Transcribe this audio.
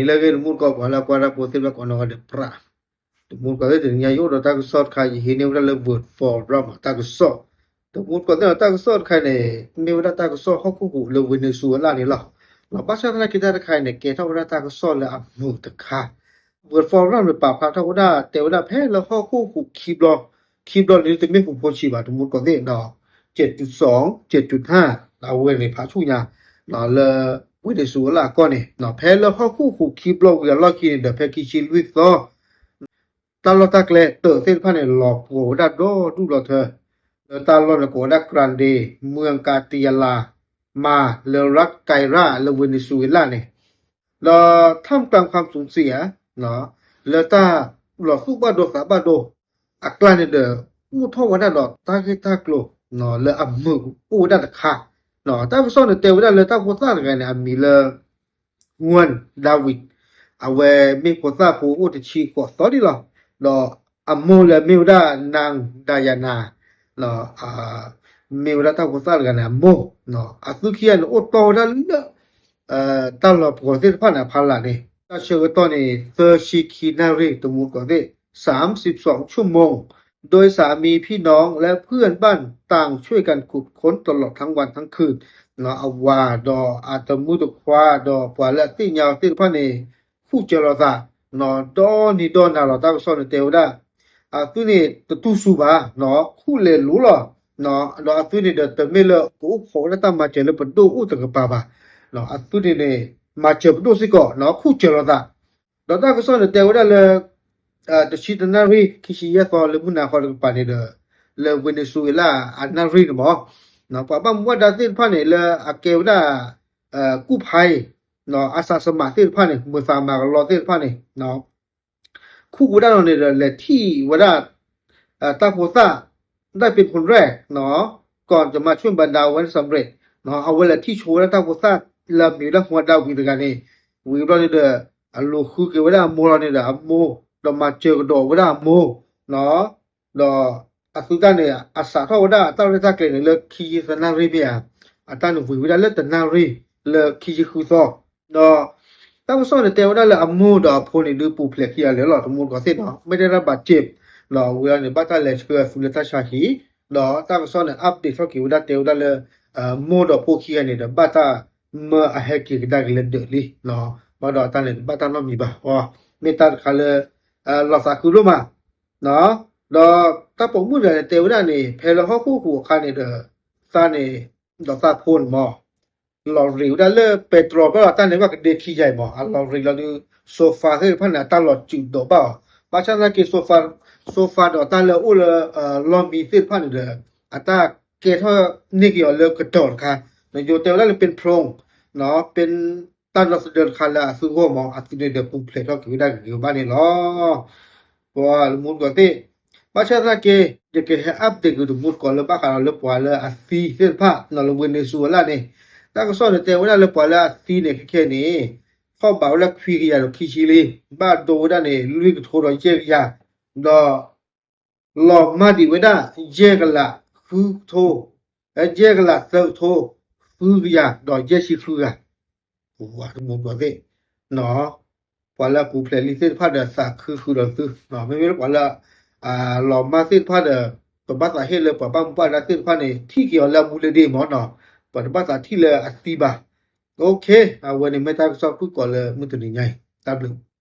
လၢအဂ့ၤ တမူတကိး ပှၤလၢအကွၢ်တၢ်ဖိသ့ၣ်တဖၣ်ကိးနီၢ်ဂၤဒဲး ပြး တမူတကိးသ့ၣ် တနံၤညါယအိၣ်ဒီးတၢ်ကစီၣ်တခါ ယဟံးန့ၢ်ဝဲဒၣ်လၢ Word Forum တၢ်ကစီၣ်, တမူတကိးသ့ၣ် တၢ်ကစီၣ်တခါန့ၣ် မ့ၢ်ဝဲဒၣ်တၢ်ကစီၣ်ဟီၣ်ခိၣ်ဟူးလၢ Venezuela န့ၣ်လီၤ. ဘၣ်ဆၣ်သနာ်က့ တၢ်တခါအံၤန့ၣ် ကဲထီၣ်ဝဲဒၣ်တၢ်ကစီၣ်လၢအမုာ်တခါ, Word Forum န့ၣ် ပာ်ဖျါထီၣ်ဝဲဒၣ် တဲဝဲဒၣ်ဖဲလၢဟီၣ်ခိၣ်ဟူးခံဘျီ, ခံဘျီန့ၣ် တမ့ၢ်ဟူးဖိဆံးဘၣ် တမူတကိးသ့ၣ်ဒီး ကဲးတူးစီ, ကဲးတူးထၣ် အဝဲန့ၣ် ဖးဆူၣ်ညါ လၢ Venezuela အကီၢ်န့ၣ် ဖဲလၢဟီၣ်ခိၣ်ဟူးခံဘျီဝံၤအလီၢ်ခံန့ၣ်ဒီး ဖဲခံဆံလွံၢ်သီ တၢ်လီၢ်တၢ်ကျဲတၢးသ့ၣ်တဖၣ်န့ၣ် လီၤပှီၤဝဲဒၣ်ဒီဒူၣ်ဒီထၢ, လၢတၢ်လီၢ်န့ၣ်ကိးဝဲဒၣ် Grande, Muangcatiala, မၤ လၢ รัฐ Caira လၢ Venezuela န့ၣ်, ဒီး ท่ามกลางความสูญเสีย လၢတၢ်လီၤသူၣ်ဘၣ်ဒိသးဘၣ်ဒိ အကျါန့ၣ်ဒီး အိၣ်ထီၣ်ဝဲဒၣ်ဒီးတၢ်ဂ့ၢ်တၢ်ကျိၤ လၢအမုာ်အိၣ်ဝဲဒၣ်တခါ, တၢ်ကစီၣ်န့ၣ်တဲဝဲဒၣ်လၢတၢ်ဖိသၣ်တဂၤန့ၣ် အမံၤလၢ Juan David, အဝဲမ့ၢ်ဖိသၣ်ဖိအိၣ်တဆံဃိးသီဒံးလီၤ. ဒီးအမိၢ်လၢမ့ၢ်ဝဲဒၣ် နန်း Diana, မ့ၢ်ဝဲဒၣ်တၢ်ဖိသၣ်တဂၤန့ၣ်အမိၢ်, အသုခံဂၤန့ၣ်အိၣ်တီၢ်ဝဲဒၣ်လၢ တၢ်လီၤပှီၤသ့ၣ်တဖၣ်န့ၣ်အဖီလာ်န့ၣ် တၢ်ဆၢကတီၢ်န့ၣ် သၢဆံခံနၣ်ရံၣ် တမူတကိးသ့ၣ် สามสิบสองชั่วโมง โดยสามีพี่น้องและเพื่อนบ้านต่างช่วยกันขุดค้นตลอดทั้งวันทั้งคืน အဝၤဒီးအတမုၣ်တခွါ ဒီးပှၤလၢအသ့ၣ်ညါအီၤသ့ၣ်တဖၣ်န့ၣ် ခူၣ်စၢၤလိာ်သး ဒီနံၤဒီနၤလီၤ. တၢ်ကစီၣ်န့ၣ်တဲဝဲဒၣ် အသုန့ၣ်တတူၢ်စူၤဘၣ်, ခူၣ်လဲၤလိၤလီၤ. ဒီးအသုန့ၣ်ဒီးတမ့ၢ်လၢကအိၣ်ခိးဝဲဒၣ်တၢ်မၤစၢၤလၢပဒိၣ်အိၣ်တကပၤဘၣ်. အသုန့ၣ်န့ၣ် မၤစၢၤပဒိၣ်စ့ၢ်ကီး ခူၣ်စၢၤလိာ်သး ဒီးတၢ်ကစီၣ်န့ၣ်တဲဝဲဒၣ်လၢ တဆံတနၣ်ရံၣ် ခံဆံယဲၢ်သီလၢမုၢ်နၤဃီတကပၤန့ၣ်ဒီး လၢ Venezuela အနၣ်ရံၣ်န့ၣ်မ့ၢ် ပှၤဘၣ်မူဘၣ်ဒါသ့ၣ်တဖၣ်န့ၣ် လၢအကဲဝဲဒၣ် ကူၣ်ဖးအံၤ အစးစမးသ့ၣ်တဖၣ်န့ၣ် မၤသးမၤကလီသ့ၣ်တဖၣ်န့ၣ် ခူၣ်ဝဲဒၣ်လီၤန့ၣ်ဒီး လဲၤထံၣ်ဝဲဒၣ် တၢ်ဖိသၣ် ได้เป็นคนแรก ก่อนจะมาช่วยบรรดาไว้สำเร็จ အဝဲလဲၤထံၣ်ဆိဝဲဒၣ်တၢ်ဖိသၣ်လၢအမံၤဝဲဒၣ် Juan David တဂၤန့ၣ် ဝံၤဘျီန့ၣ်ဒီး အလိၤဃုက့ၤဝဲဒၣ်အမိၢ်လီၤန့ၣ်ဒီးအမိၢ် ဒီးမၤစၢၤကဒီးဝဲဒၣ်အမိၢ် ဒီးအသုတၢ်န့ၣ် အစးထီၣ်ဝဲဒၣ်အတၢ်ရဲၣ်တၢ်ကျဲၤန့ၣ်လၢခံဆံသၢနၣ်ရံၣ်မ့ၢ်ဧါ, အတၢ်န့ၣ်ဝံၤဝဲဒၣ်လၢတနၣ်ရံၣ်လၢခံဆံဃုသီ, ဒီး တၢ်ကစီၣ်န့ၣ်တဲဝဲဒၣ်လၢအမိၢ်ဒီးအဖိန့ၣ်ဒုးပူၤဖျဲးခံဂၤလၢာ်လီၤ တမူတကိးသ့ၣ်နီၤ မ့ၢ်တဲဒၣ်ဘၣ်စ့း ဒီးဝံၤလီၤန့ၣ် ဘၣ်တၢ်လဲၤဆှၢအသုလၢတၢ်ဆါဟံၣ်, ဒီးတၢ်ကစီၣ်န့ၣ် update ထီၣ်က့ၤဝဲဒၣ်တဲဝဲဒၣ်လၢ မိၢ်ဒီးဖိခံဂၤန့ၣ်ဒီး ဘၣ်တၢ်မၢအဟဲက့ၤကဒါက့ၤလၢဒၢးလံ, ဘၣ်ဒီးတၢ်န့ၣ် ဘၣ်တၢ်နီတမံၤဘၣ်, မ့ၢ်တၢ်တခါလၢ လီၤသးခုဒိၣ်မး, ဒီးတၢ်ပိာ်မုၣ်တဂၤန့ၣ်တဲဝဲဒၣ်န့ၣ် ဖဲလၢဟီၣ်ခိၣ်ဟူးအခါန့ၣ်ဒီး သးန့ၣ် ဒီးသးဖိန့ၣ်မ့ၢ် လီၤရ့းဝဲဒၣ်လၢပဲတြီဘၣ်ဒီးတၢ်န့ၣ်ဘၣ်ကဒ့ခံယၤအံၤမ့ၢ် အလီၤရ့းလီၤဒုး sofa သ့ၣ်တဖၣ်န့ၣ် အတၢ်လီၤစုးဒီးဘၣ်အီၤ, ဘၣ်ဆၣ်သနာ်က့ sofa, sofa ဒီးတၢ်လၢအအိၣ်လၢ လီၢ်မံသ့ၣ်တဖၣ်န့ၣ်ဒီး အတၢ်ကဲထီၣ်န့ၢ်က့ၤအီၤလၢကတီၤတခါ, နယိၤတဲဝဲဒၣ်လၢ เป็นโพรง ပၢတၢ်ဒီသဒၢတခါလၢအသုဂီၢ်မ့ၢ် အသုန့ၣ်ဒီးပူၤဖျဲးထီၣ်က့ၤဝဲဒၣ်ဂ့ၤဂ့ၤဘၣ်န့ၣ်လီၤ. ပှၤလၢမူတကိးသ့ၣ်, ဘၣ်ဆၣ်သနာ်က့ ယကဟဲ update က့ၤတမူတကိးလၢဘၣ်ဃးဒီးလၢပှၤလၢအသံသ့ၣ်တဖၣ် လၢ Venezuela န့ၣ်, တၢ်ကစီၣ်န့ၣ်တဲဝဲဒၣ်လၢပှၤလၢအသံန့ၣ်ခဲခဲန့ၣ် ထီၣ်ဘးဝဲဒၣ်ခွံကယၤဒီးခံဆံလံ, ဘၣ်ဒိဝဲဒၣ်န့ၣ် လွံၢ်ကထိဒီးယဲၢ်ကယၤ, ဒီး လီၤမၢ်ဒံးဝဲဒၣ် ယဲၢ်ကလးဃုကထိ, ယဲၢ်ကလးသၢကထိ ဃုကယၤဒီးယဲၢ်ဆံဃုဂၤ, ပှၤတမူတကိးသ့ၣ်, ပှၤလၢအပူၤဖျဲးလံသ့ၣ်တဖၣ်ဒီးသးခုဃုာ်ဒီးသု, မ့မ့ၢ်လၢပှၤလၢ လီၤမၢ်သ့ၣ်တဖၣ်ဒီး ပဘၣ်သးဟ့ၣ်လၢပှၤဘၣ်မူဘၣ်ဒါသ့ၣ်တဖၣ်န့ၣ် ထံၣ်က့ၤအီၤလၢအမူလၢဒ့မ့ၢ်နီၤ, ပှၤတဘၣ်သးထံၣ်လၢအသံဘၣ်. အဝဲန့ၣ်မ့ၢ်တၢ်ကစီၣ်ဖုၣ်ကိာ်လၢ မုၢ်တနံၤညါအံၤ တၢ်ဘျုး